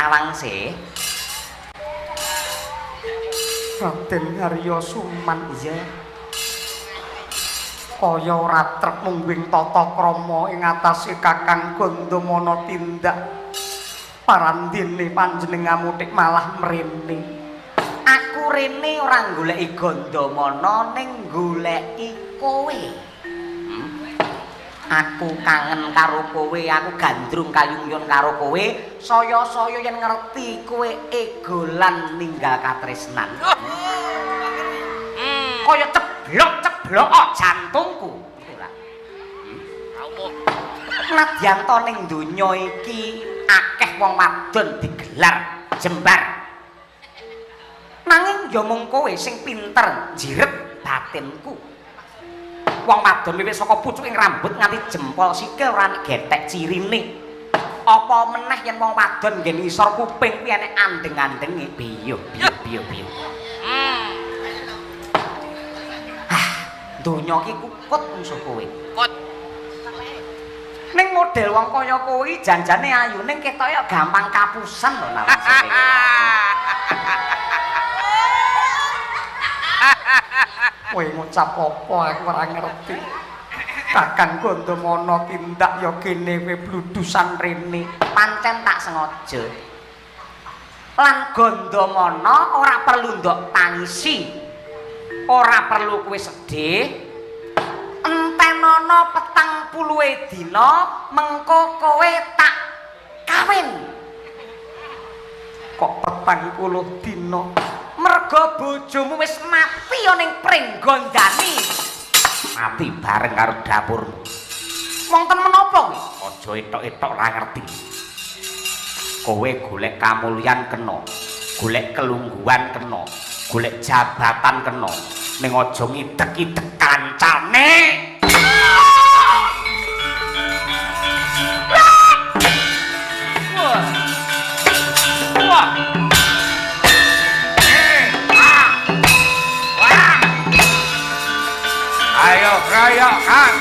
Nawangse. Raden Harya Suman. Iya. Kaya ora trep mungguing tata krama ing atase Kakang Gandamana tindak parandene panjenenganmu tik malah mrene. Aku rene ora goleki Gandamana ning goleki kowe. Aku kangen karo kowe, aku gandrung kayungyun karo kowe. Saya-saya yen ngerti kowe ego lan ninggal katresnan. Kaya ceblok-ceblok jantungku. Ora. Nadyan to ning donya iki akeh wong wadon digelar jembar. Nanging ya mung kowe sing pinter njirep batinku. Wong wadon wiwit saka pucuking rambut nganti jempol sikil ora gethek cirine. Apa meneh yen wong wadon nggen ngisor kuping kuwi enek andeng-andenge biyo biyo biyo biyo. Ah, donya iki kukut musuh kowe. Kut. Ning model wong kaya kowe janjane ayu ning ketoke gampang kapusan lho Nawangse. Kowe ngucap apa aku ora ngerti. Kakang Gandamana tindak ya kene kowe bludusan rene. Pancen tak sengaja. Lan Gandamana ora perlu ndok tangisi. Ora perlu kowe sedih. Entenono 40 dina mengko kowe tak kawin. Kok 40 dina? Merga bojomu wis mati ana ning Pringgondani. Mati bareng karo dapurmu. Wonten menapa kuwi? Aja etok-etok ora ngerti. Kowe golek kamulyan kena, golek kelungguhan kena, golek jabatan kena, ning aja ngidek-idek kancane. Wah. Wah. Ayo rayakan.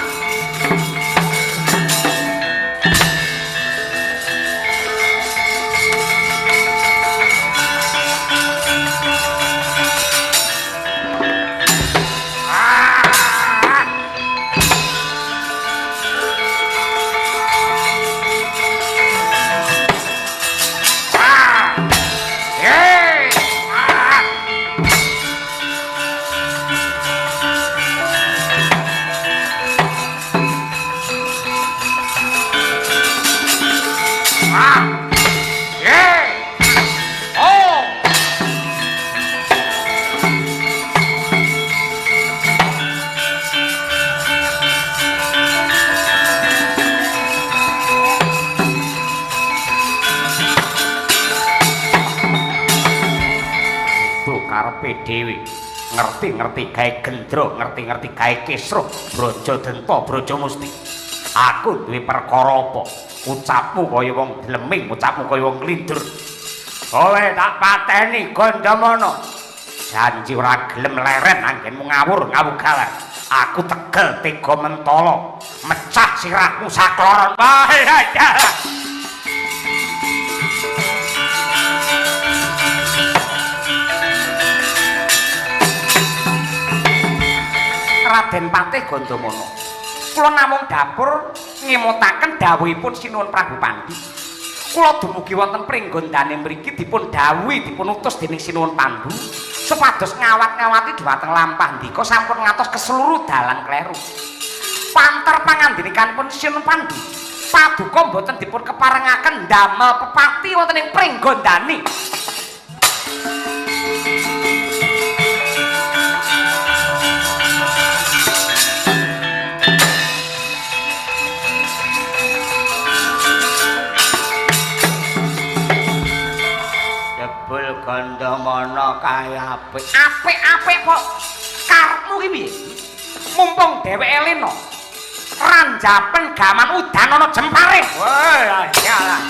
Dhewe ngerti-ngerti gawe gendro, ngerti-ngerti gawe kisruh, brojo denta, brojo musti. Aku duwe perkara apa? Ucapmu kaya wong dleming, ucapmu kaya wong nglindur. Kowe tak pateni Gandamana. Janji ora gelem leren anggenmu ngawur ngawugalan. Aku tegel tega mentala, mecah sirahmu sakloron. Wah, ya. Raden Patih Gandamana. Kula namung dapur ngemutaken dawuhipun Sinuwun Prabu Pandu. Kula dumugi wonten Pringgondane mriki dipun dawuhi dipun utus dening Sinuwun Pandu supados ngawat-ngawati dhumateng lampah ndika sampun ngantos keseluruh dalan kleru. Panter pangandikaipun Sinuwun Pandu, paduka mboten dipun keparengaken ndamel pepati wonten ing Pringgondane. Gandamana kae apik. Apik-apik kok karepmu ki piye? Mumpung dheweke lena. Ranjapen gaman udan ana jempare. Wah, ya.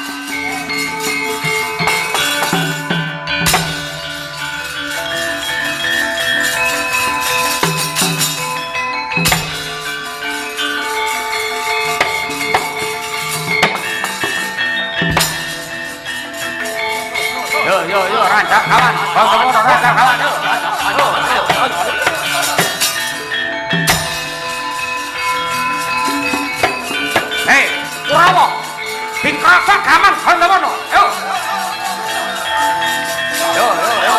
Yo yo yo rancak kawan. Gondomono rancak kawan. Yo. Yo. Hei, Kurawa. Dikrasa gaman Gondomono. Yo. Yo yo yo.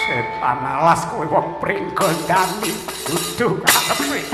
Setan alas kowe wong pringgondani dudu karepe.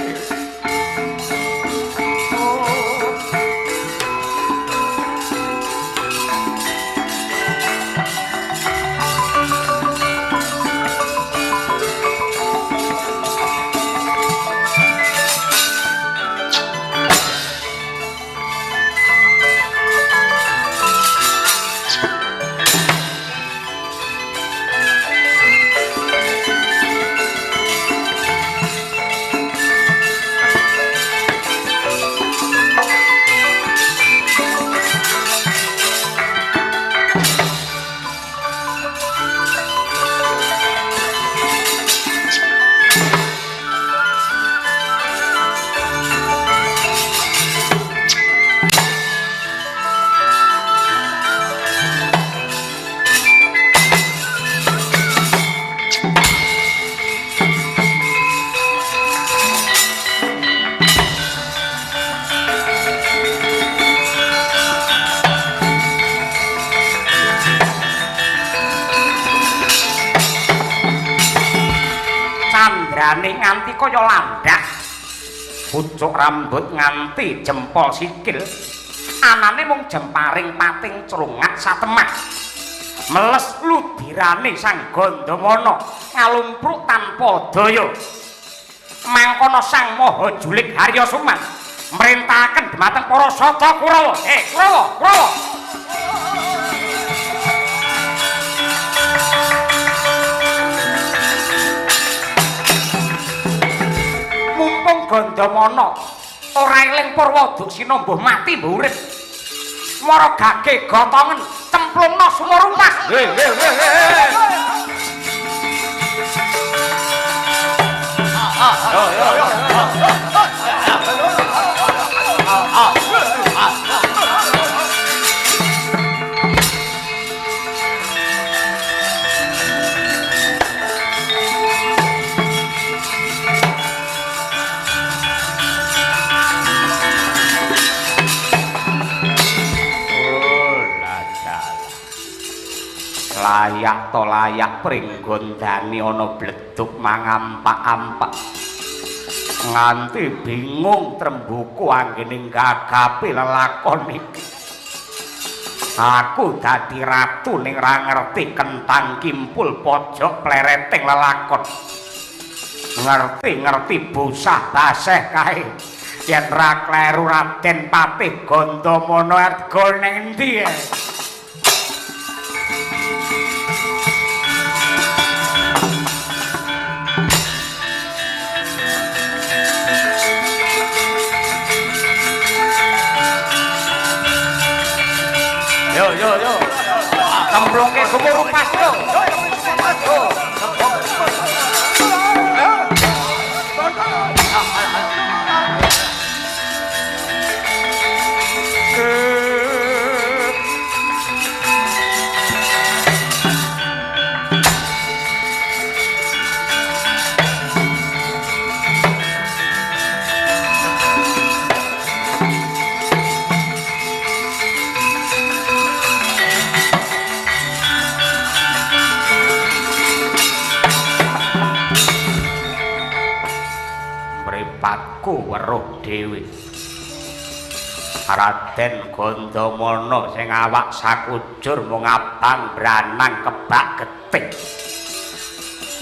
Candrane nganti kaya landak. Pucuk rambut nganti jempol sikil. Anane mung jemparing pating crungat satemah. Meles ludirane Sang Gandamana ngalumpruk tanpa daya. Mangkono Sang Maha Julik Harya Sukman mrintahaken dhumateng para sata Kurawa. Kurawa, Kurawa. Mumpung Gandamana ora eling Purwoduksina mbuh mati mbuh urip. Mara gage gotongen cemplungna sumur rumah. Hei hei hei hei. Yo yo yo. Layak to layak pringgondani ana bledug mangampak-ampak nganti bingung trembuku anggene gagape lelakon iki. Aku dadi ratu ning ra ngerti kentang kimpul pojok plereting lelakon. Ngerti-ngerti bosah baseh kae. Yen ra kleru Raden Patih Gandamana arga ning endi? Yo yo yo. Cemplungke sumur rupas yo. Aku weruh dhewe. Raden Gandamana sing awak sakujur mung abang branang kebak getih.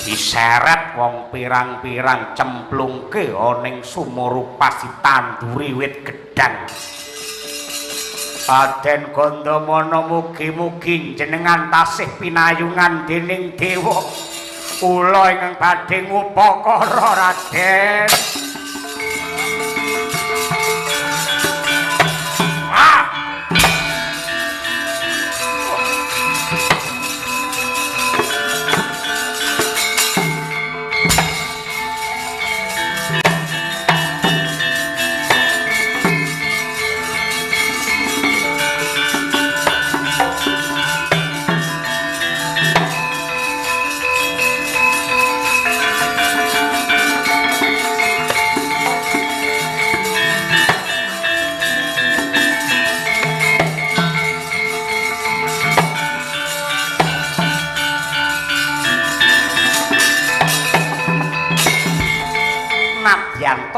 Diseret wong pirang-pirang cemplungke ana ing sumur upas ditanduri wit gedhang. Raden Gandamana mugi-mugi jenengan tasih pinayungan dening dewa. Kula ingkang badhe ngupakara Raden.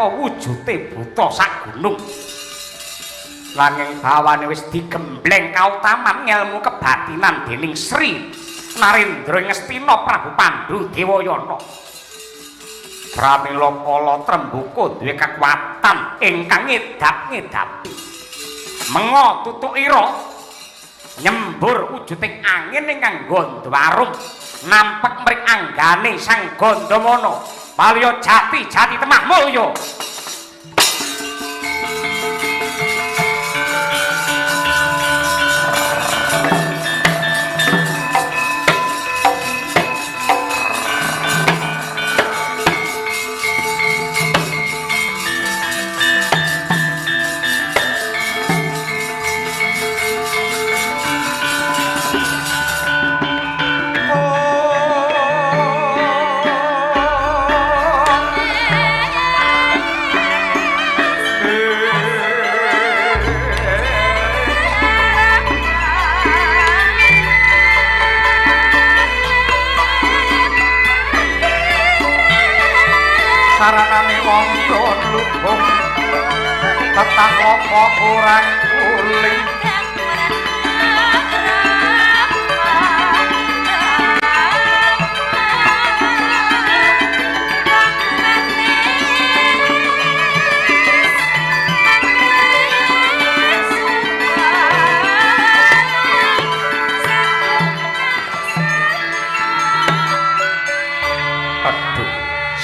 Wujute buta sak gunung nanging bawane wis digembleng kautaman ngelmu kebatinan dening Sri Narendra Ngastina Prabu Pandu Dewayana. Pramila kala Trembuka duwe kekuatan ingkang ngedap-ngedapi menga tutuk ira nyembur wujuding angin ingkang gandha nampek mring anggane Sang Gandamana. Palya jati jati temah mulya. Saranane wong lubung tetap apa kurang kuling.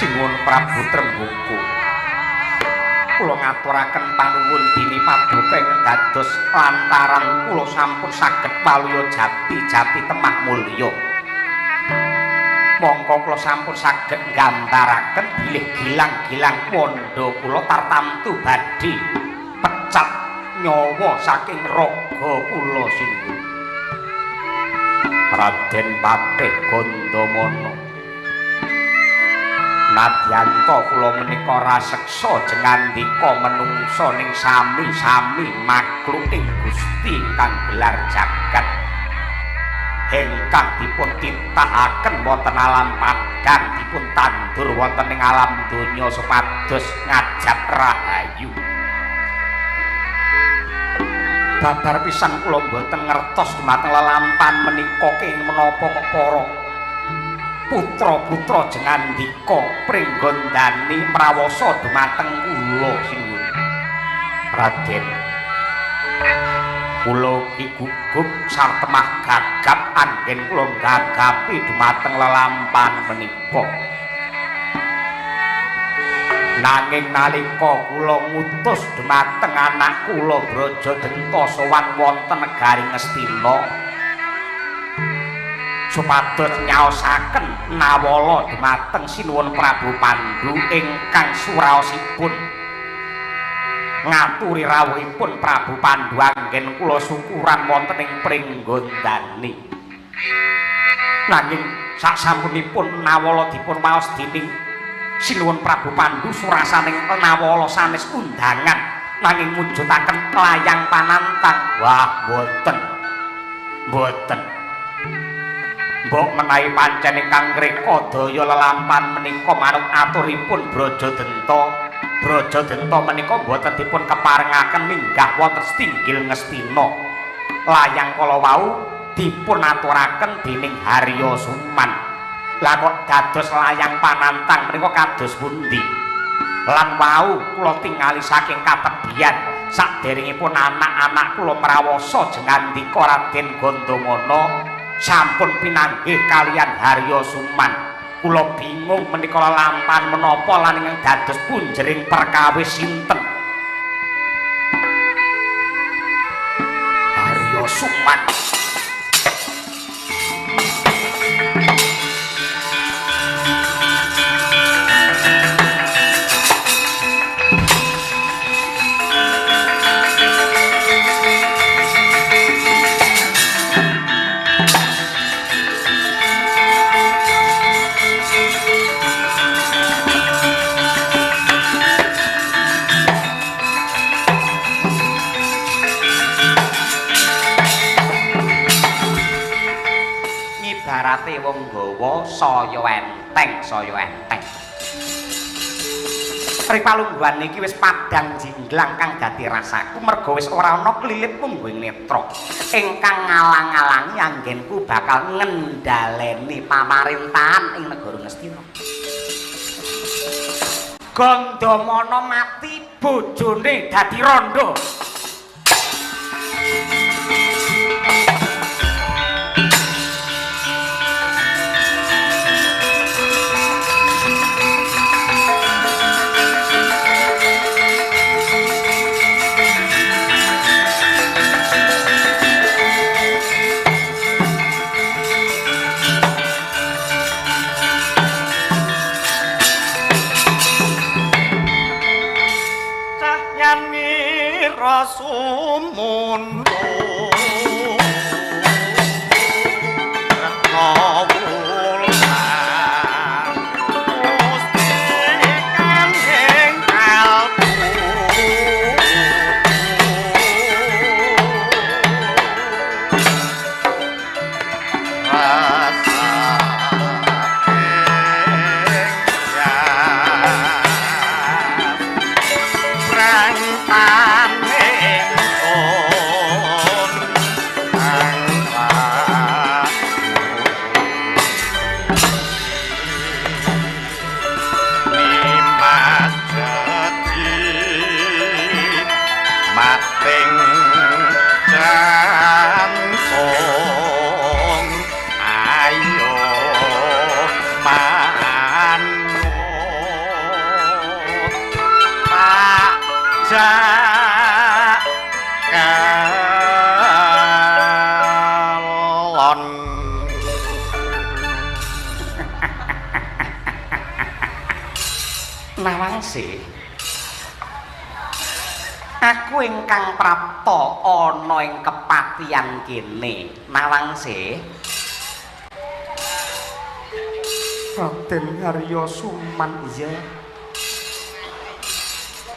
Sinuwun Prabu Trembuku, kula ngaturaken panuwun dini paduka ingkang dados lantaran kula sampun saged waluya jati-jati temah mulya. Mongko kula sampun saged nggambaraken bilih gilang-gilang wanda kula tartamtu badhe pecat nyawa saking raga kula sinuwun. Raden Patih Gandamana, nadyanta kula menika raseksa jengandika menungsa ning sami-sami makhluking Gusti ingkang gelar jagat ingkang dipun titahaken wonten alam padang dipun tandur wonten ing alam donya supados ngajap rahayu. Babar pisan kula mboten ngertos dumateng lelampahan menika kenging menapa kok para putra-putra jengandika pringgondani mrawasa dumateng kula sinuwun. Raden, kula ugi gugup sartemah gagap anggen kula gagapi dumateng lelampahan menika. Nanging nalika kula ngutus dumateng anak kula Brajadenta sowan wonten negari Ngastina supados nyaosaken nawala dumateng Sinuwun Prabu Pandu ingkang suraosipun ngaturi rawuhipun Prabu Pandu anggen kula syukuran wonten ing Pringgondani. Nanging sasampunipun nawala dipun waos dening Sinuwun Prabu Pandu surasaning nawala sanes undangan nanging mujudaken layang panantang. Wah, mboten. Mboten. Mbok menawi pancen ingkang ngreka daya lelampahan menika manut aturipun Brajadenta, Brajadenta menika mboten dipun keparengaken minggah wonten setinggil Ngastina. Layang kala wau dipun aturaken dening Harya Suman. Lah kok dados layang panantang menika kados pundi? Lan wau kula tingali saking katebian saderengipun anak-anak kula mrawasa jengandika Raden Gandamana sampun pinanggih kalian Harya Suman. Kula bingung menika lelampahan menapa lan ingkang dados punjering perkawis sinten. Harya Suman. Ngibarate wong gawa saya enteng, saya enteng. Pripalungguhan iki wis padhang jinglang kang dadi rasaku merga wis ora ana klilip mungguing netra ingkang ngalang-alangi anggenku bakal ngendhaleni pamarintahan ing negara Ngastina. Gandamana mati, bojone dadi rondo. Sumundu Retno Wulan Gusti ing kalbu Rasa ing prangkane Nawangsi, aku ingkang prapta ana ing kepatihan kene. Nawangsi, Raden Harya Suman, iya.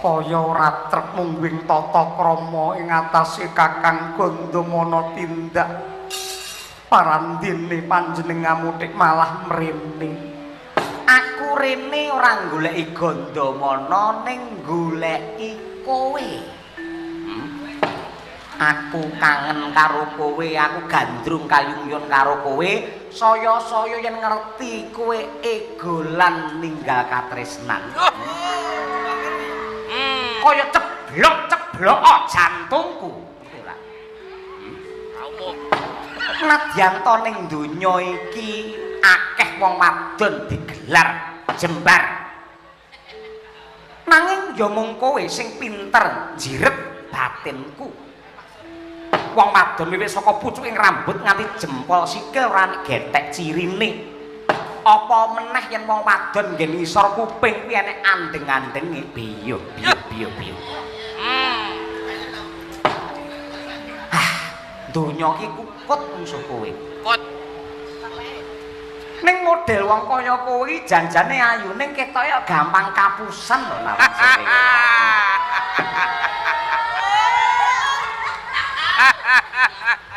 Kaya ora trep mungguing tata krama ing atase Kakang Gandamana tindak parandene panjenenganmu tik malah mrene. Aku rene ora goleki Gandamana ning goleki kowe. Aku kangen karo kowe, aku gandrung kayungyun karo kowe. Saya-saya yen ngerti kowe egolan ninggal katresnan. Kaya ceblok-ceblok jantungku. Ngerti ora? Nadyan to ning donya iki akeh wong wadon digelar jembar. Nanging ya mung kowe sing pinter njirep batinku. Wong wadon wiwit saka pucuking rambut nganti jempol sikil ora gethek cirine. Apa meneh yen wong wadon nggen ngisor kuping kuwi enek andeng-andenge biyo biyo biyo biyo. Ah, donya iki kukut mungsuh kowe. Kut. Ning model wong kaya kowe iki janjane ayune ketoke gampang kapusan lho Nawangsi.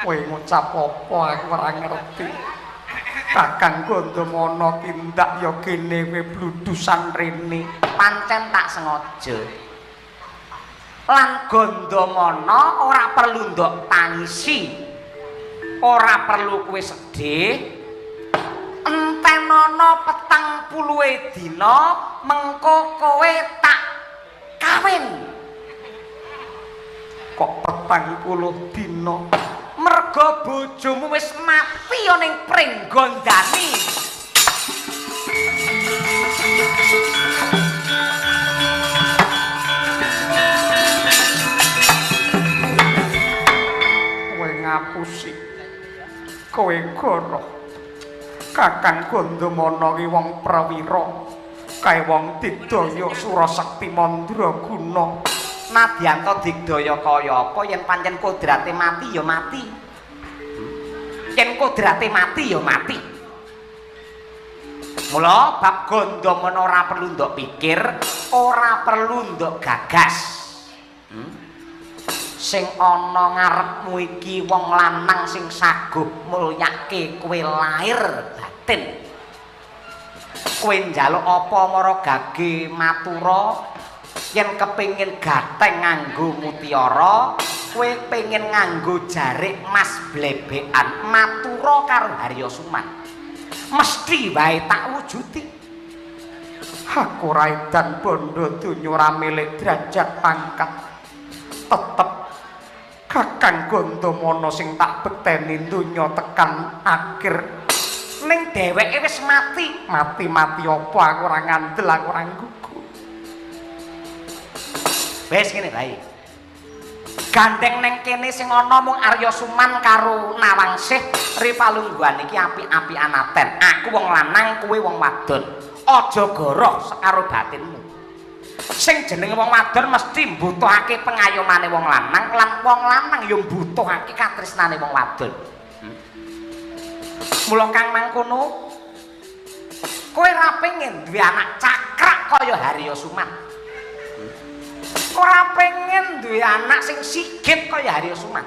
Kowe ngucap apa aku ora ngerti. Kakang Gandamana tindak ya kene kowe bludusan rene. Pancen tak sengaja. Lan Gandamana ora perlu ndok tangisi. Ora perlu kowe sedih. Entenono 40 dina mengko kowe tak kawin. Kok 40 dina? Merga bojomu wis mati ana ning Pringgondani. Kowe ngapusi. Kowe goroh. Kakang Gandamana ki wong prawira. Kae wong digdaya Surasekti Mandraguna. Nadyanta digdaya kaya apa yen pancen kodrate mati ya mati. Yen kodrate mati ya mati. Mula bab Gandamana ora perlu ndok pikir, ora perlu ndok gagas. Sing ana ngarepmu iki wong lanang sing saguh mulyake kowe lahir batin. Kowe njaluk apa mara gage matura? Yen kepengin gatheng nganggo mutiara, kowe pengin nganggo jarik mas blebekan matura karo Harya Suman. Mesti wae tak wujudi. Aku ora edan bondo donya ora milik derajat pangkat. Tetep Kakang Gandamana sing tak bekteni donya tekan akhir. Ning dheweke wis mati. Mati-mati apa aku ora ngandel, aku ora nggugu. Wis ngene bae. Gandeng neng kene sing ana mung Arya Suman karo Nawangsih, ripalungguhan iki apik-apikan aten. Aku wong lanang, kowe wong wadon. Aja goroh karo batinmu. Sing jenenge wong wadon mesti mbutuhake pengayomane wong lanang, lan wong lanang ya mbutuhake katresnane wong wadon. Mula kang mangkono, kowe ora pengen duwe anak cakrak kaya Harya Suman. Ora pengen duwe anak sing sigit kaya Harya Suman.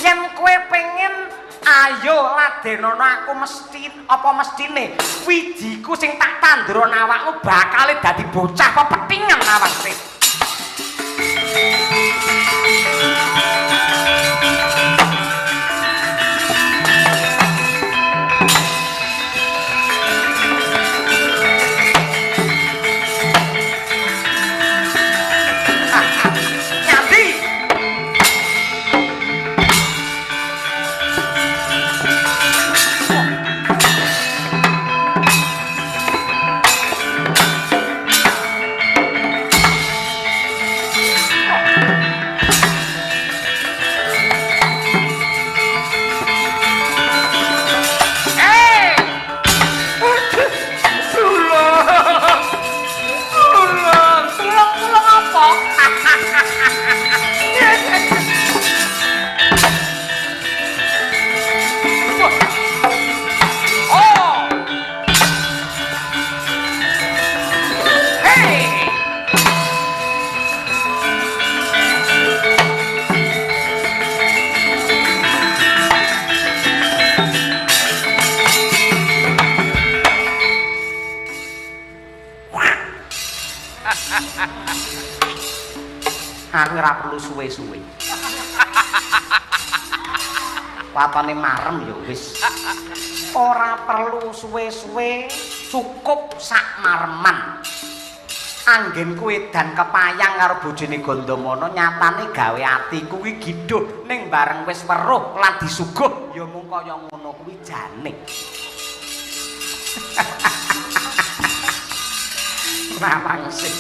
Yen kowe pengen, ayo ladenono aku mesti apa mestine wijiku sing tak tandur nang awakmu bakale dadi bocah pepethingan awake. Aku ora perlu suwe-suwe. Watane marem ya wis. Ora perlu suwe-suwe, cukup sak mareman. Anggenku edan kepayang karo bojone Gandamana nyatane gawe atiku kuwi gidhuh ning bareng wis weruh lan disuguh ya mung kaya ngono kuwi jane. Nawangsih.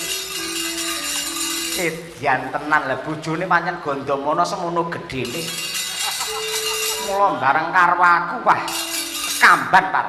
Edian tenan lah bojone pancen Gandamana semono gedene. Mula bareng karo aku wah kamban Pak.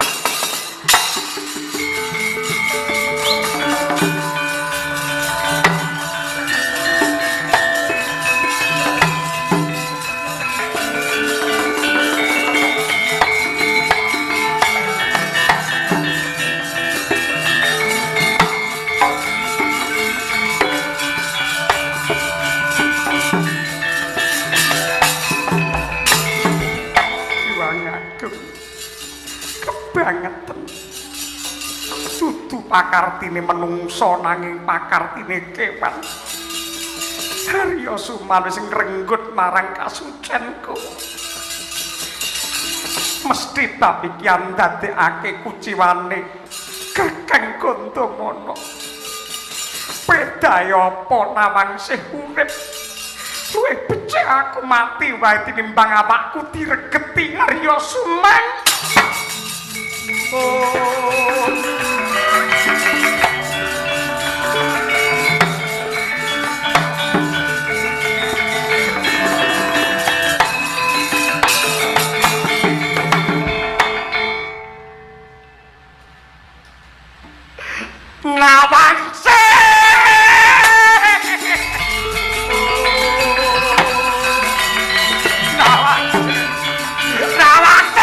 Kebangeten. Dudu pakartine menungsa nanging pakartine kewan. Harya Suman wis ngrenggut marang kasucenku. Mesti bab iki ndadekake kuciwane Kakang Gandamana. Pedae apa Nawangsih urip? Luwih becik aku mati wae tinimbang awakku diregeti Harya Suman. Oh. Nawangsih. Nawangsih. Nawangsih.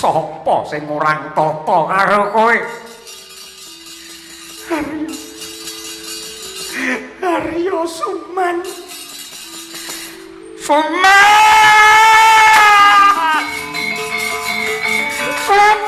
Sapa sing ora tata karo kowe? Harya Suman. Suman! Suman!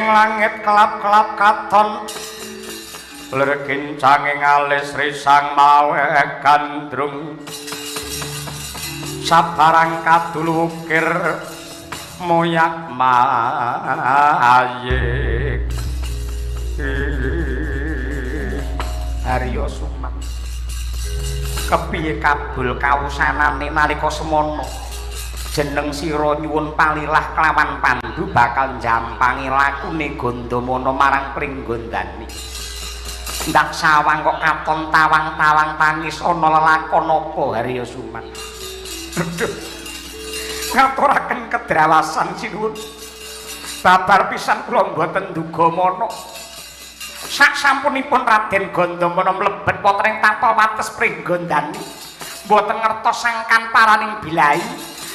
Langit kelap-kelap katon lir kincange ngalis risang mawe gandrung sabarang kadul wukir moyak mayik. Harya Suman kepiye kabul kawusanane nalika semono jeneng sira nyuwun palilah kelawan Pandu bakal njampangi lakune Gandamana marang Pringgondani. Ndak sawang kok katon tawang-tawang tangis ana lelakon apa Harya Suman? Aduh. Ngaturaken kedrawasan sinuwun. Babar pisan kula mboten duga mana. Sak sampunipun Raden Gandamana mlebet wonten ing tapa wates Pringgondani. Mboten ngertos sangkan paraning bilai.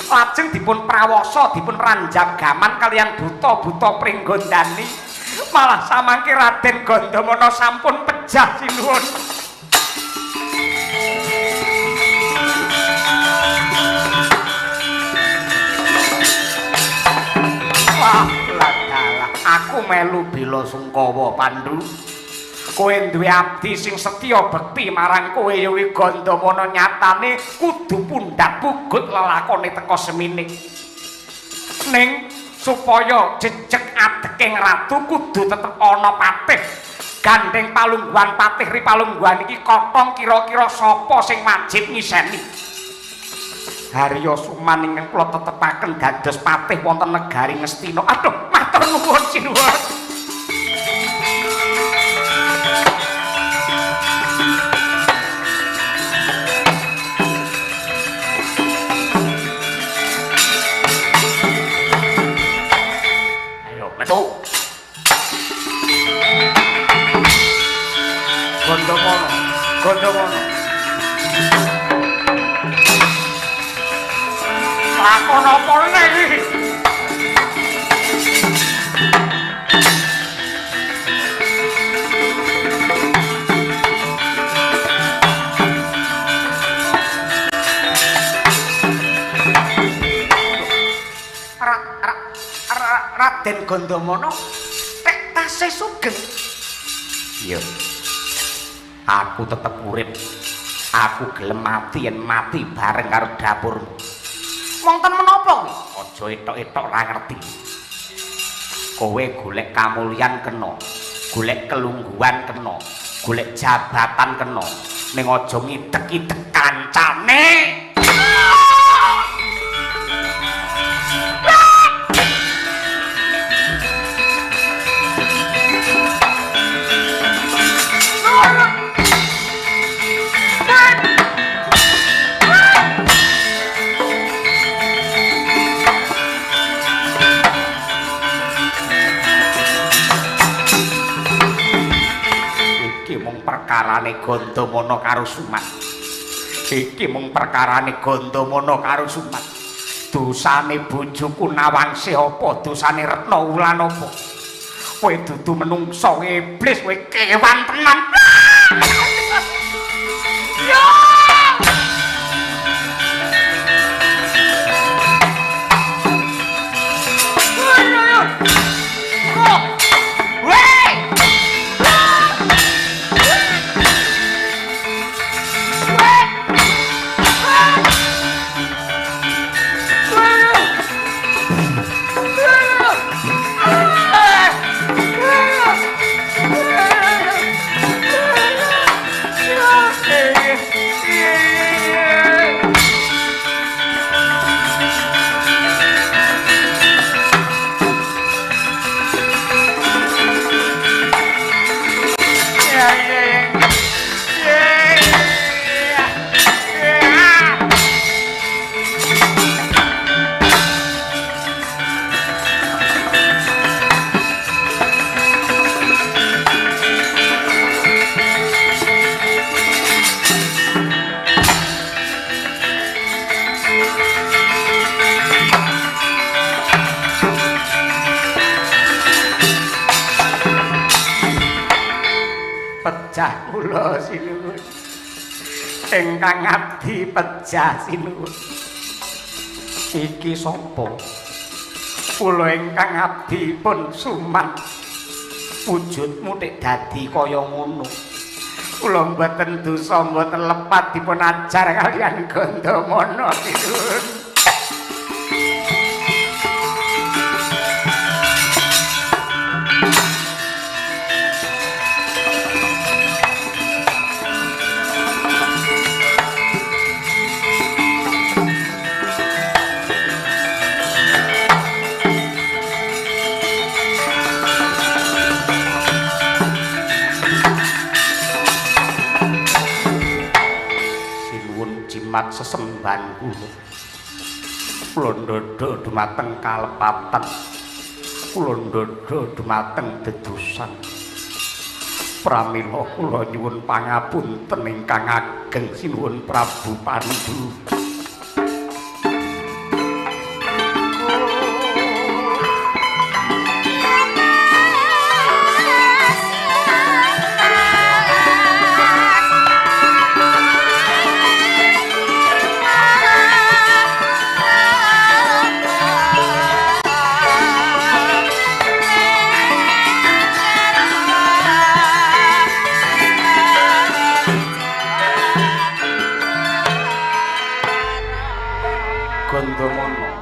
Lajeng dipun prawasa dipun ranjap gaman kalian buta-buta Pringgondani. Malah samangke Raden Gandamana sampun pejah sinuwun. Wah, ladalah aku melu bela sungkawa Pandu. Kowe duwe abdi sing setya bekti marang kowe ya kuwi Gandamana nyatane kudu pundhak pugut lelakone teka semene. Ning supaya jejeg adeking ratu kudu tetep ana patih. Gandeng palungguhan patih ri palungguhan iki kotong kira-kira sapa sing wajib ngiseni. Harya Suman ingkang kula tetepaken dados patih wonten negari Ngastina. Aduh, matur nuwun sinuwun. Metu. Gandamana, Gandamana. Lakon apa neh iki? Raden Gandamana tek tasih sugeng. Iya. Aku tetep urip. Aku gelem mati yen mati bareng karo dapurmu. Wonten menapa kuwi? Aja etok-etok ora ngerti. Kowe golek kamulyan kena, golek kelungguhan kena, golek jabatan kena, ning aja ngidek-idek kancane. Iki mung perkarane Gandamana karo Sumat. Iki mung perkarane Gandamana karo Sumat. Dosane bojoku Nawangsih apa? Dosane Retna Wulan apa? Kowe dudu menungsa iblis, kowe kewan tenan. Pejah kula sinuwun. Ingkang abdi pejah sinuwun. Iki sapa? Kula ingkang abdi pun Suman. Wujudmu tek dadi kaya ngono. Kula mboten dosa, mboten lepat dipun ajar kaliyan Gandamana sinuwun. Jimat sesembahan kula. Kula ndhodho dumateng kalepatan. Kula ndhodho dumateng dedusan. Pramila kula nyuwun pangapunten ingkang ageng sinuwun Prabu Pandu. Gandamana.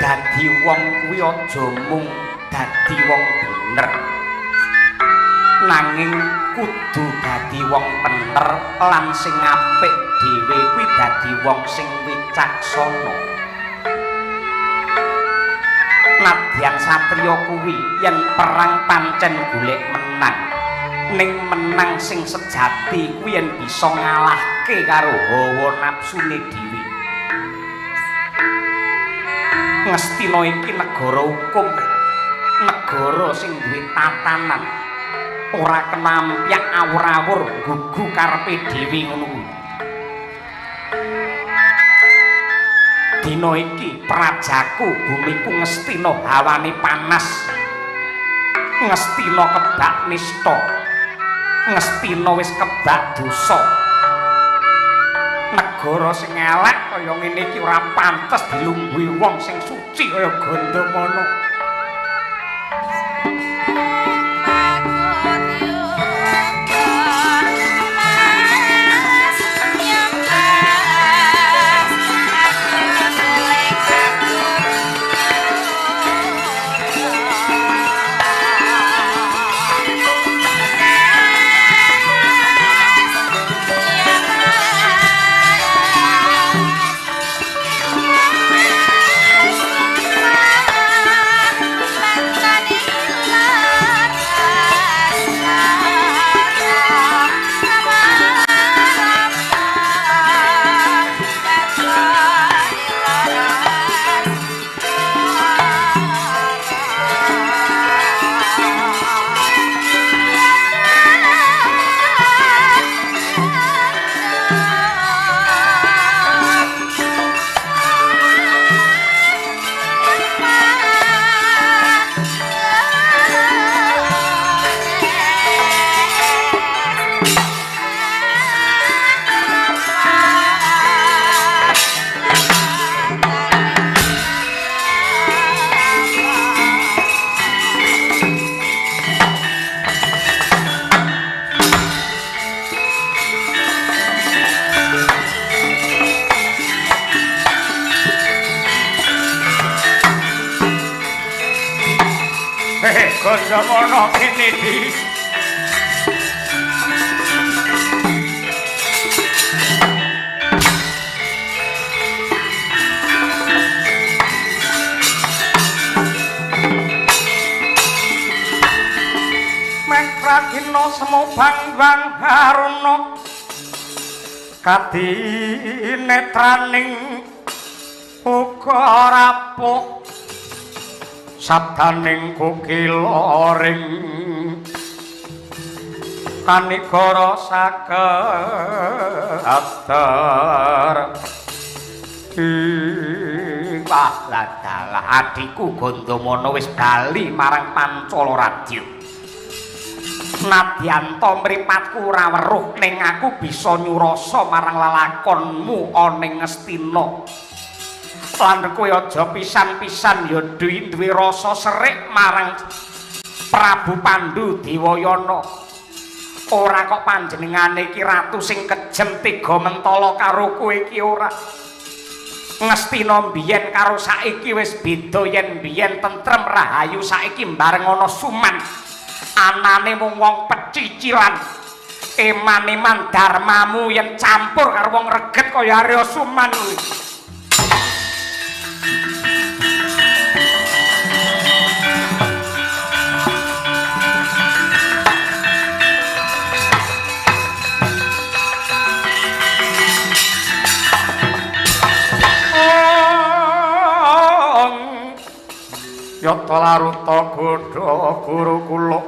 Dadi wong kuwi aja mung dadi wong bener, nanging kudu dadi wong bener lan sing apik dhewe kuwi dadi wong sing wicaksana. Nadyan satriya kuwi yen perang pancen golek menang, ning menang sing sejati kuwi yen bisa ngalahke karo hawa nafsune dhewe. Ngastina iki negara hukum, negara sing duwe tatanan, ora kenampyak awur-awur gugu karepe dhewe ngono kuwi. Dina iki prajaku bumiku Ngastina hawane panas, Ngastina kebak nista, Ngastina wis kebak dosa. Negara sing elek kaya ngene iki ora pantes dilungguhi wong sing suci kaya Gandamana. Gandamana kene di Mekradina semubang haruna kadinetraning uga rapuh sabdaning kukila ring kanigara saketer. Wah, ladalah adhiku Gandamana wis bali marang Pancala Radya. Nadyanta mripatku ora weruh ning aku bisa nyurasa marang lelakonmu ana ing Ngastina. Lan kowe aja pisan-pisan ya duwe rasa serik marang Prabu Pandu Dewayana. Ora kok panjenengane iki ratu sing kejem tega mentala karo kowe iki ora. Ngastina mbiyen karo saiki wis beda, yen mbiyen tentrem rahayu saiki bareng ana suman. Anane mung wong pecicilan. Eman-eman darmamu yen campur karo wong reget kaya Arya Suman kuwi. Yata laruta godha guru kula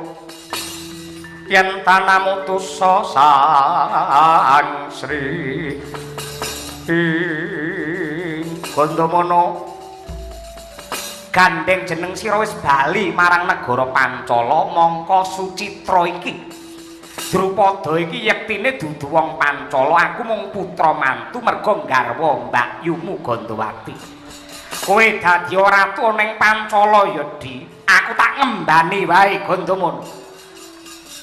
yen tanamutusa sang Sri Gandamana gandeng jeneng sira wis bali marang negara Pancala mongko Sucitra iki Drupada iki yektine dudu wong Pancala, aku mung putra mantu merga nggarwa mbakyumu Gandawati. Kowe dadi ratu ning Pancala ya, Di. Aku tak ngembani wae Gandamana.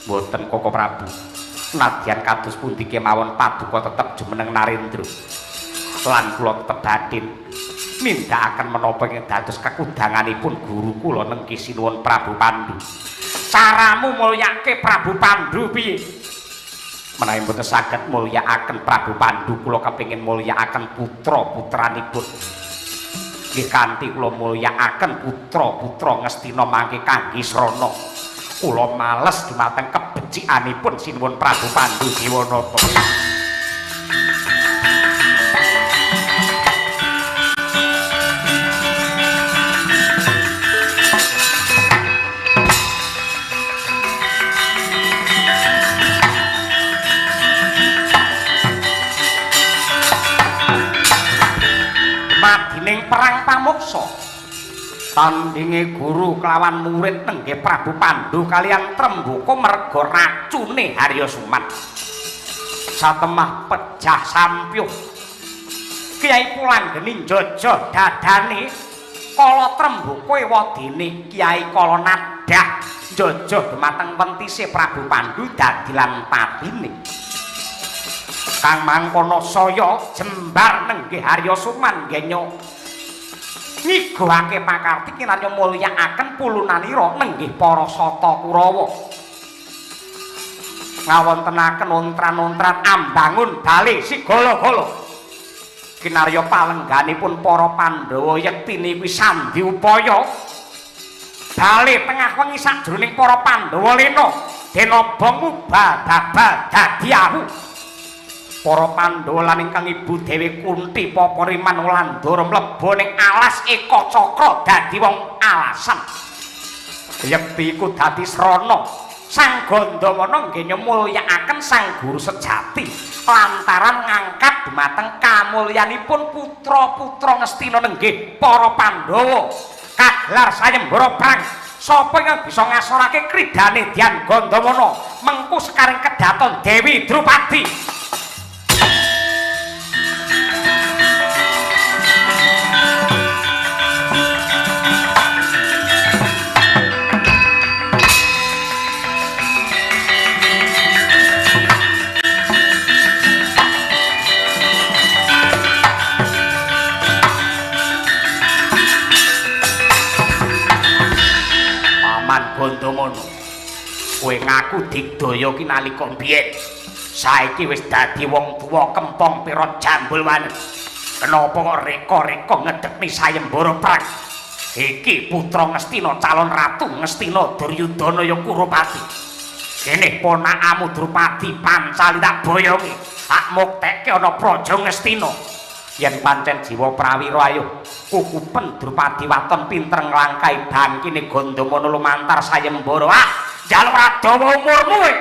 Mboten Koko Prabu. Nadyan kados pundi kemawon paduka tetep jumeneng Narendra. Lan kula tetep batin nindakaken menapa ing dados kekudanganipun guru kula nengki sinuwun Prabu Pandu. Caramu mulyake Prabu Pandu piye? Menawi mboten saged mulyakaken Prabu Pandu, kula kepengin mulyakaken putra-putranipun. Nggih kanthi kula mulyakaken putra-putra Ngastina mangke kangge srana. Kula males dumateng kebecikanipun sinuwun Prabu Pandu Dewanata. Madining perang pamuksa tandinge guru kelawan murid nenggih Prabu Pandu kalian Tremboko merga racune Harya Suman. Satemah pejah sampyuh. Kyai Pulanggeni njojoh dadane kala trembuka ewadene Kyai Kala Nadah njojoh dumateng wentise Prabu Pandu dadi lan patine. Kang mangkono saya jembar nenggih Arya Suman genyo ngigohake pakarti kinarya mulyakaken pulunanira nenggih para sata Kurawa. Ngawontenaken ontran-ontran ambangun bali sigala-gala. Kinarya palengganipun para Pandhawa yektine kuwi sandi upaya. Bali tengah wengi sajroning para Pandhawa lena den obong mubal babal dadi awu. Para Pandhawa lan ingkang ibu Dewi Kunti Papariman Wulandara mlebu ning alas Eka Cakra dadi wong alasan. Yekti iku dadi srana Sang Gandamana nggih nyemulyakaken sang guru sejati lantaran ngangkat dumateng kamulyanipun putra-putra Ngastina nenggih para Pandhawa kagelar sayembara perang. Sapa ingkang bisa ngasorake kridane Dyan Gandamana mengku sekaring kedaton Dewi Drupadi. Gandamana, kowe ngaku digdaya ki nalika mbiyen. Saiki wis dadi wong tuwa kempong pira jambul wanen. Kenapa kok reka-reka ngedekni sayembara perang? Iki putra Ngastina calon ratu Ngastina Duryudana ya Kurupati. Kene ponakamu Drupadi Pancali tak boyongi. Tak muktekke ana praja Ngastina. Yen pancen jiwa prawira ayo kukupen Drupadi waton pinter nglangkai bangkine Gandamana lumantar sayembara. Ah, njaluk ora dawa umurmu kowe.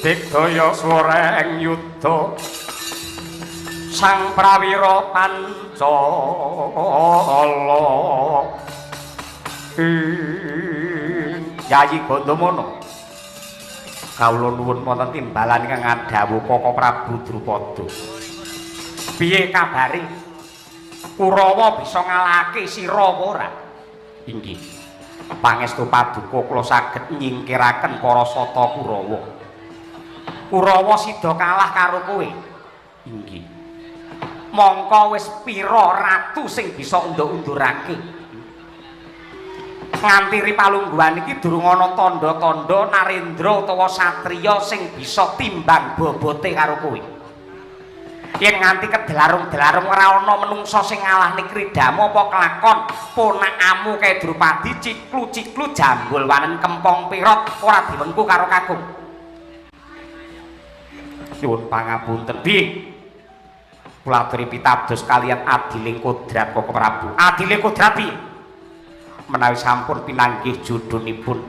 Digdaya swareng yuda Sang Prawira Pancala. Yayi Gandamana, kawula nuwun wonten timbalan ingkang ngadhawuh Kaka Prabu Drupada. Piye kabare? Kurawa bisa ngalahake sira apa ora? Inggih. Pangestu paduka kula saged nyingkiraken para sata Kurawa. Kurawa sida kalah karo kowe. Inggih. Mongko wis pira ratu sing bisa undur-undurake? Nganti ri palungguhan iki durung ana tandha-tandha narendra utawa satriya sing bisa timbang bobote karo kowe. Yen nganti kedelarung-delarung ora ana menungsa sing ngalahne kridamu apa kelakon ponakamu kae Drupadi ciklu-ciklu jambul wanen kempong pirot ora diwengku karo kakung. Nyuwun pangapunten. Piye? Kula aturi pitados kaliyan adiling kodrat Koko Prabu. Adiling kodrat piye? Menawi sampun pinanggih jodhonipun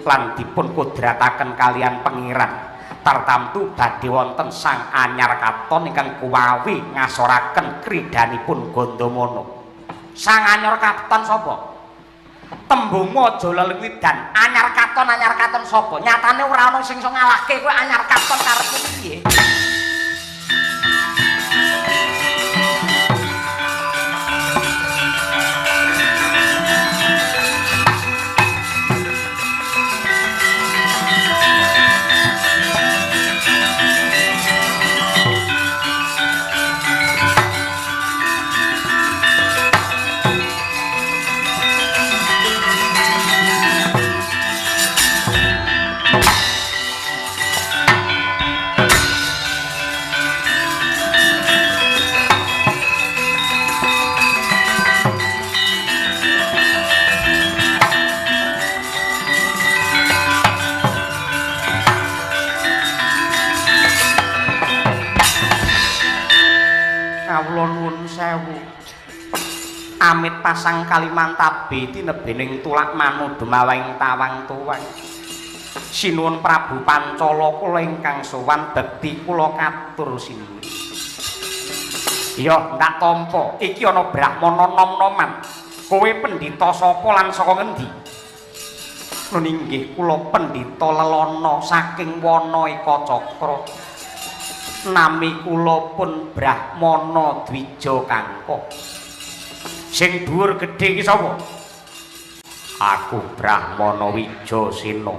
lan dipun kodrataken kaliyan pengiran tartamtu badhe wonten Sang Anyar Katon ingkang kuwawi ngasoraken kridanipun Gandamana. Sang Anyar Katon sapa? Tembungmu aja lelungwidan. Anyar Katon, Anyar Katon sapa? Nyatane ora ana sing iso ngalahke kowe Anyar Katon karepmu piye? Kawula nuwun sewu. Amit pasang Kalimantabe tinebening tulak manu dumaweng tawang tuwang. Sinuwun Prabu Pancala kula ingkang sowan bekti kula katur sinuwun. Ya, ndak tampa. Iki ana brahmana nom-noman. Kowe pendhita sapa lan saka ngendi? Nun inggih kula pendhita Lelana saking wana Ekacakra. Nami kula pun Brahmana Dwija Kangka. Sing dhuwur gedhe iki sapa? Aku Brahmana Wijasena.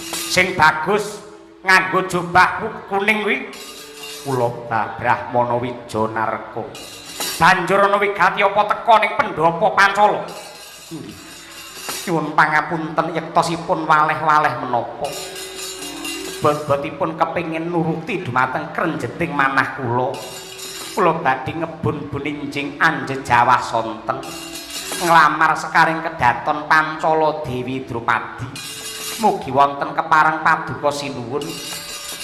Sing bagus nganggo jubah kuning kuwi kula Brahmana Wijanarka. Banjur ana wigati apa teka ning pendhapa Pancala? Inggih. Nyuwun pangapunten yektosipun waleh-waleh menapa? Bot-botipun kepingin nuruti dumateng krenjeting manah kula. Kula badhe ngebun buninjing anjejawah sonten nglamar sekaring kedaton Pancala Dewi Drupadi. Mugi wonten kepareng paduka sinuwun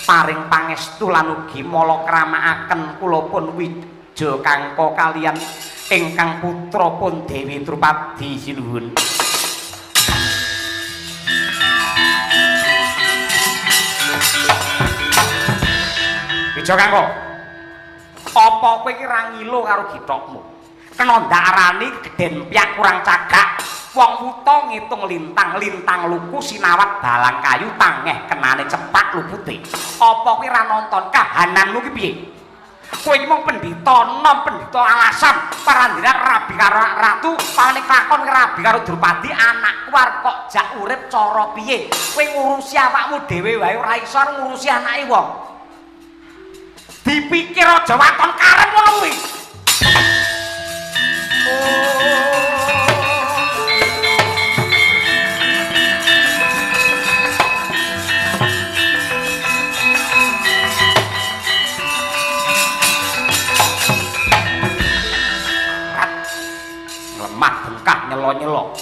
paring pangestu lan ugi mala kramakaken kula pun Wija Kangka kaliyan ingkang putra pun Dewi Drupadi sinuwun. Wija Kangka, apa kowe iki ra ngilo karo githokmu? Kena ndak arani gedhen pyak kurang cagak. Wong wuta ngitung lintang, lintang luku sinawat balang kayu tangeh kenane cepak lupute. Apa kowe ra nonton kahananmu ki piye? Kowe iki mung pendhita nom, pendhita alasan parandhina rabi karo ratu, paling lakon rabi karo Drupadi, anakku arep kok jak urip cara piye? Kowe ngurusi awakmu dhewe wae ora iso ngurusi anake wong. Dipikir aja waton karep ngono kuwi. Lemah bengkah nyelo-nyelo.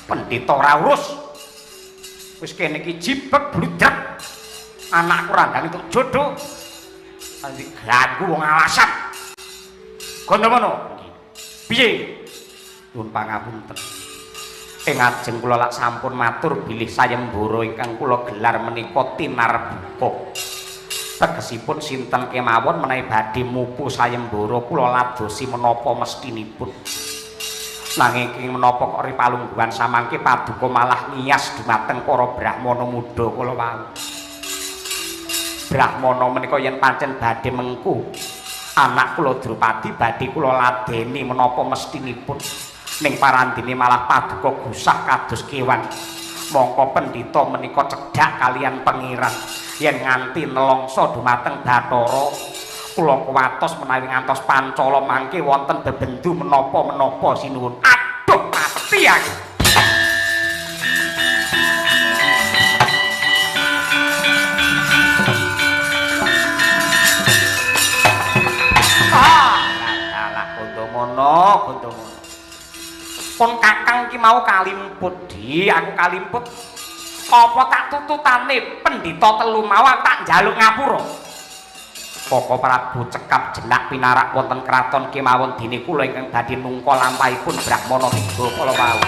Pendhita ora urus. Wis kene iki jibeg bludrek. Anakku randang entuk jodoh. Nanti ganggu wong alasan. Gandamana? Piye? Nyuwun pangapunten. Ing ajeng kula lak sampun matur bilih sayembara ingkang kula gelar menika tinarbuka. Tegesipun sinten kemawon menawi badhe mupu sayembara kula ladosi menapa mestinipun. Nanging ing menapa kok ri palungguhan samangke paduka malah ngiyas dumateng para brahmana muda kula wau. Brahmana menika yen pancen badhe mengku anak kula Drupadi badhe kula ladeni menapa mestinipun. Ning parandene malah paduka gusah kados kewan. Mongko pendhita menika cedhak kaliyan pengiran. Yen nganti nelongso dumateng Bathara kula kuwatos menawi ngantos Pancala mangke wonten bebendu menapa-menapa sinuwun. Aduh mati aku. Gondomono, Gondomono. Pun Kakang ki mau kalimput, Di, aku kalimput. Apa tak tututane pendhita telu mau aku tak njaluk ngapura. Koko Prabu cekap jenak pinarak wonten kraton kemawon dene kula ingkang badhe nungka lampahipun Brahmana tiga kala wau.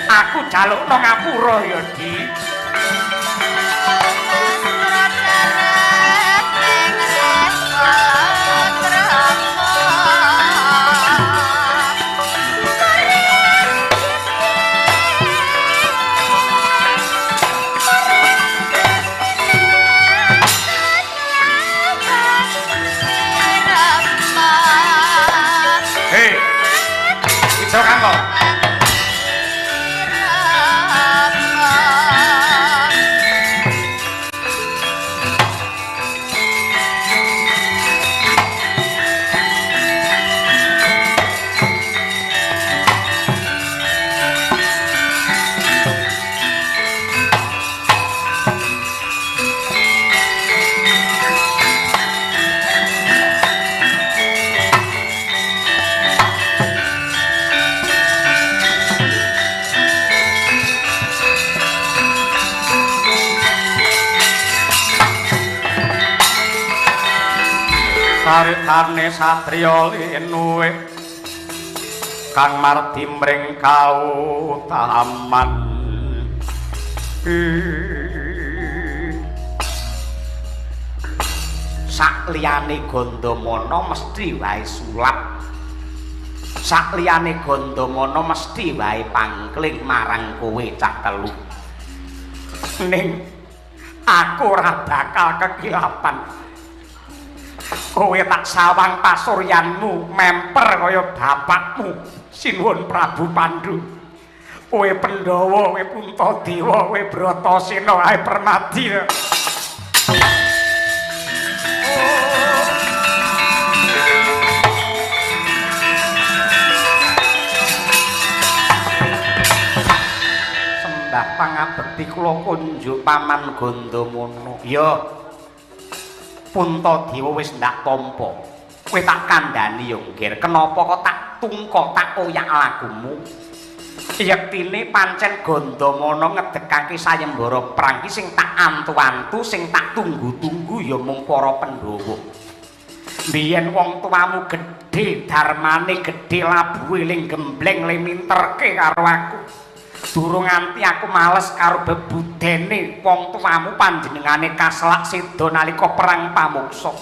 Aku jalukno ngapura ya, Di. Hei, iso kanggo. Saritane satriya linuwe kang mardi mring kautaman. Sakliyane Gandamana mesti wae sulap. Sakliyane Gandamana mesti wae pangkling marang kowe cah telu. Ning aku ora bakal kekilapan. Kowe tak sawang pasuryanmu memper kaya bapakmu Sinuwun Prabu Pandu. Kowe Pandhawa, kowe Puntadewa, kowe Bratasena, ae Permadi. Sembah pangabekti kula kunjuk Paman Gandamana. Ya. Puntadewa wis ndak tampa. Kowe tak kandhani yo, Ngger. Kenapa kok tak tungka tak oyak lagumu? Yektine pancen Gandamana ngedekake sayembara perang ki sing tak antu-antu, sing tak tunggu-tunggu ya mung para Pandhawa. Biyen wong tuamu gedhe, darmane gedhe, labuhe ling gembleng le minterke karo aku. Durung nganti aku males karo bebudene wong tuamu panjenengane kaselak seda nalika perang pamuksa.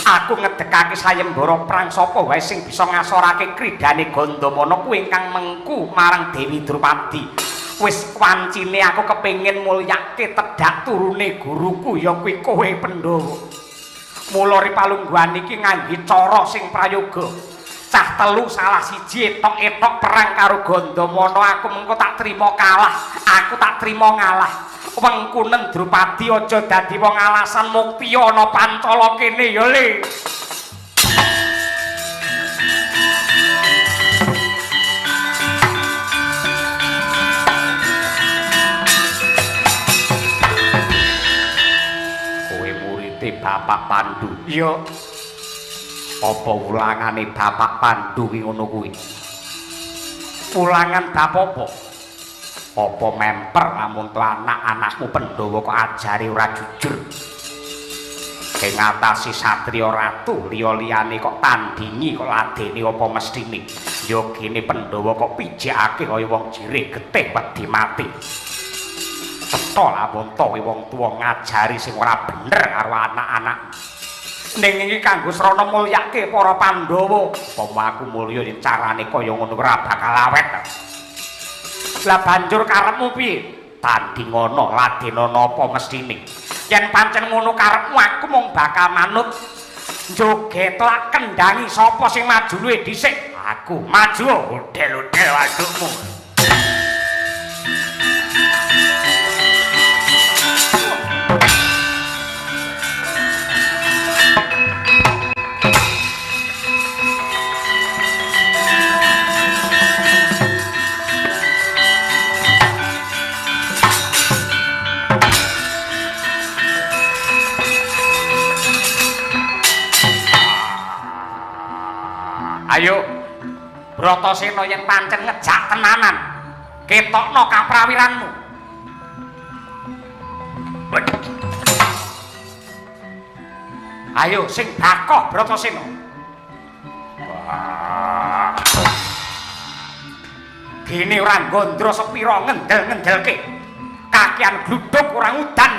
Aku ngedekake sayembara perang sapa wae sing bisa ngasorake kridane Gandamana kuwi ingkang mengku marang Dewi Drupadi. Wis wancine aku kepengin mulyake tedhak turune guruku ya kuwi kowe Pandhawa. Mula ripalungguhan iki ngangge cara sing prayoga. Cah telu salah siji etok-etok perang karo Gandamana, aku mengko tak trima kalah, aku tak trima ngalah. Wengkunen Drupadi aja dadi wong alasan mukti ana pancala kene ya Le. Kowe murite Bapak Pandu. Iya. Apa ulangane Bapak Pandu ki ngono kuwi? Ulangan bab apa? Apa memper lamun to anak-anakmu Pandhawa kok ajare ora jujur? Ing ngatasi satriya ratu liya-liyane kok tandingi kok ladeni apa mestine? Ya gene Pandhawa kok pijakake kaya wong jirih getih wedi mati. Cetha lamun to wong tuwa ngajari sing ora bener karo anak-anak. Ning iki kanggo srana mulyake para Pandhawa. Upama aku mulya yen carane kaya ngono ora bakal awet. Lah banjur karepmu piye? Tandingana ladenana apa mestine? Yen pancen ngono karepmu aku mung bakal manut. Joget lak kendhangi sapa sing maju luwih dhisik? Aku maju udel-udel wadukmu. Ayo. Bratasena yen pancen ngejak tenanan, ketokno kaprawiranmu. Ayo sing bakoh Bratasena. Gene ora gondro sepira ngendel-ngendelke. Kakean gluduk ora udan.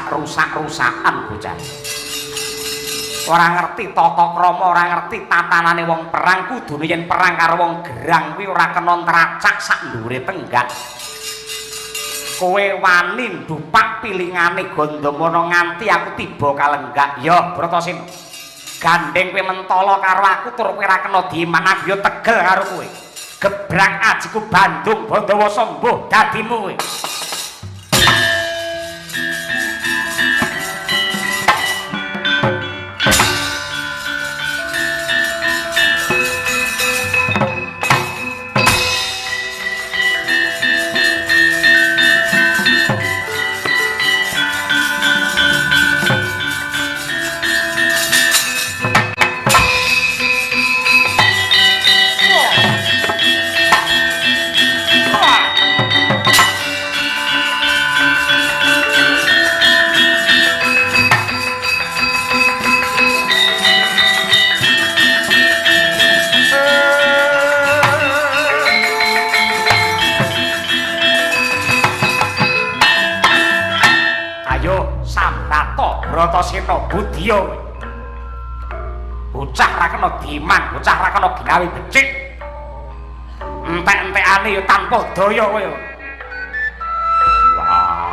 Rusak-rusakan bocah. Ora ngerti tata krama, ora ngerti tatanane wong perang, kudune yen perang karo wong gerang kuwi ora kena ntracak sak ndhuwure tenggak. Kowe wani ndupak pilingane Gandamana nganti aku tiba kalenggak. Ya, Bratasena. Gandeng kowe mentala karo aku tur kowe ora kena diman, aku ya tegel karo kowe. Gebrak ajiku Bandung Bandawasa mbuh dadimu kowe. Bratasena budya kowe. Bocah ra kena diman, bocah ra kena ginawe becik. Entek-entekane ya tanpa daya kowe. Wah.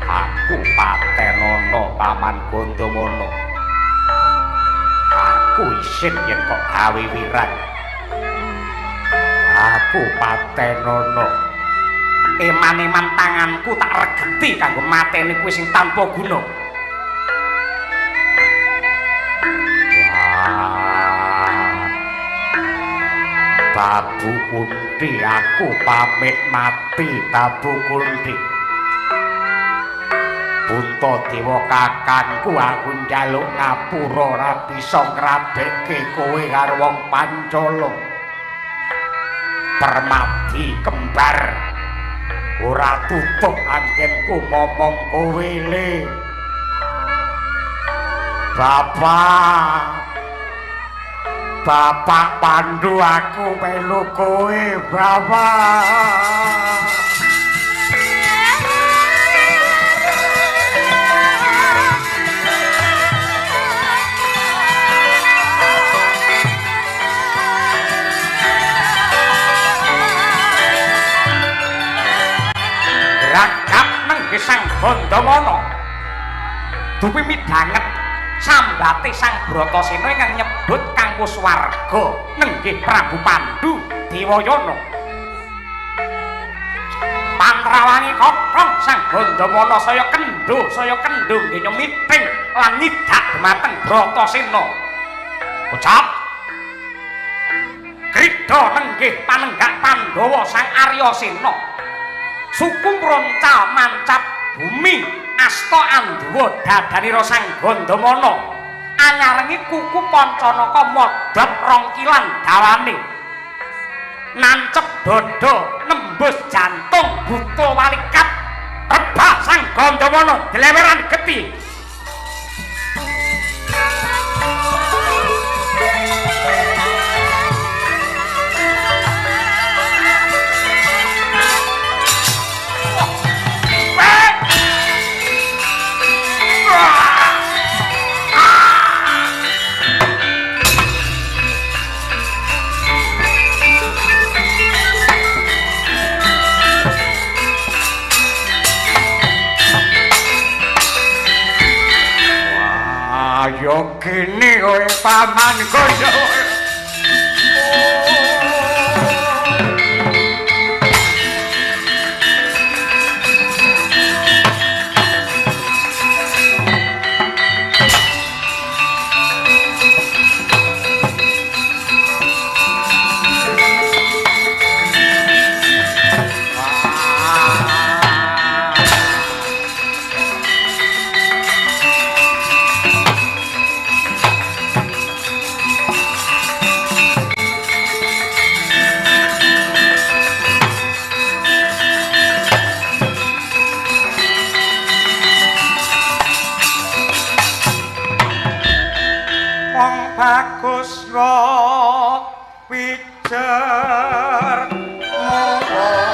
Aku patenono Paman Gandamana. Aku isin yen kok gawe wirang. Aku patenono. Eman-eman tanganku tak regeti kanggo mateni kuwi sing tanpa guna. Wah. Babu Kunti, aku pamit mati Babu Kunti. Puntadewa kakangku aku njaluk ngapura ora bisa ngrabekke kowe karo wong Pancala. Permadi kembar ora tutup anggenku momong kowe le. Bapak, Bapak Pandu aku melu kowe, Bapak. Ragap nenggih Sang Gandamana. Dupi midhanget sambate Sang Bratasena ingkang nyebut kanggo swarga nenggih Prabu Pandu Dewayana. Pantrawangi kokong Sang Gandamana saya kendho nggih nyemiting lan nyidak dhumateng Bratasena. Ucap Krida nenggih panenggak Pandhawa Sang Aryasena. Suku mroncal mancap bumi asta anduwa dadanira Sang Gandamana anyarengi kuku Pancanaka modhot rong kilan dawane nancep dada nembus jantung buta walikat rebah Sang Gandamana dleweran getih. Ayo kene kowe Paman Gandamana. Bagus yo wijer muwo.